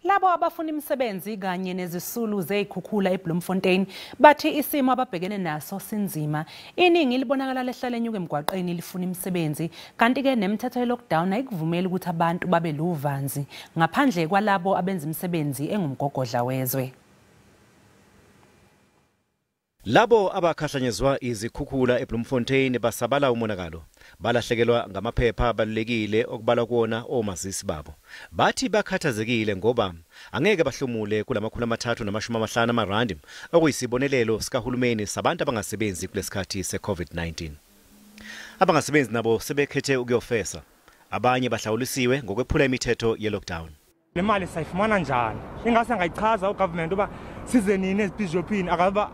Labo abafuna imisebenzi kanye nezisulu zezikhukhula eBloemfontein bathi isimo ababhekene naso sinzima. Iningi libonakala lehlala enyuka emgwaqeni lifuna imisebenzi, kanti-ke nemithetho ye-lockdown ayikuvumeli ukuthi abantu babe luvanzi ngaphandle kwalabo abenza imisebenzi engumgogodla wezwe. Labo abakhahlanyezwa izikhukhula eBloemfontein basabala umonakalo. Balahlekelwa ngamaphepha abalulekile okubalwa kuwona omazisi babo. Bathi bakhathazekile ngoba angeke bahlomule kulama-350 amarandi okuyisibonelelo sikahulumeni sabantu abangasebenzi kulesikhathi se-COVID-19. Abangasebenzi nabo sebekhethe ukuyofesa. Abanye bahlawulisiwe ngokwephula imithetho ye-lockdown. Le mali sayifumana njani? Ingase angayichaza ugovernment uba size nini ezibhishopini akaba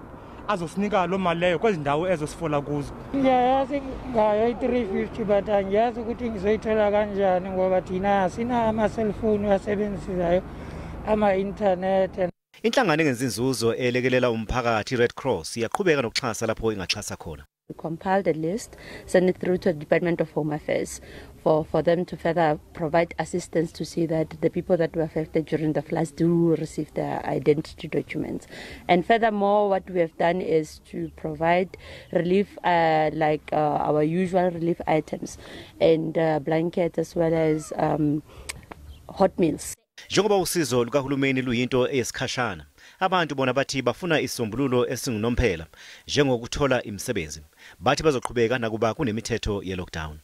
azosinika loo mali leyo kwezi ndawo ezosifola kuzo. Ngiyayazi ngayo i-350, but angiyazi ukuthi ngizoyithola kanjani ngoba thina asina ama-cellphone asebenzisayo, ama-internet. Inhlangano engenzi inzuzo elekelela umphakathi Red Cross iyaqhubeka nokuxhasa lapho ingaxhasa khona. We compiled a list, sent it through to the Department of Home Affairs for them to further provide assistance to see that the people that were affected during the floods do receive their identity documents. And furthermore, what we have done is to provide relief, like our usual relief items and blankets as well as hot meals. Njengoba usizo lukahulumeni luyinto eyesikhashana, abantu bona bathi bafuna isombululo esingunomphela njengokuthola imisebenzi. Bathi bazoqhubeka nakuba kunemithetho ye-lockdown.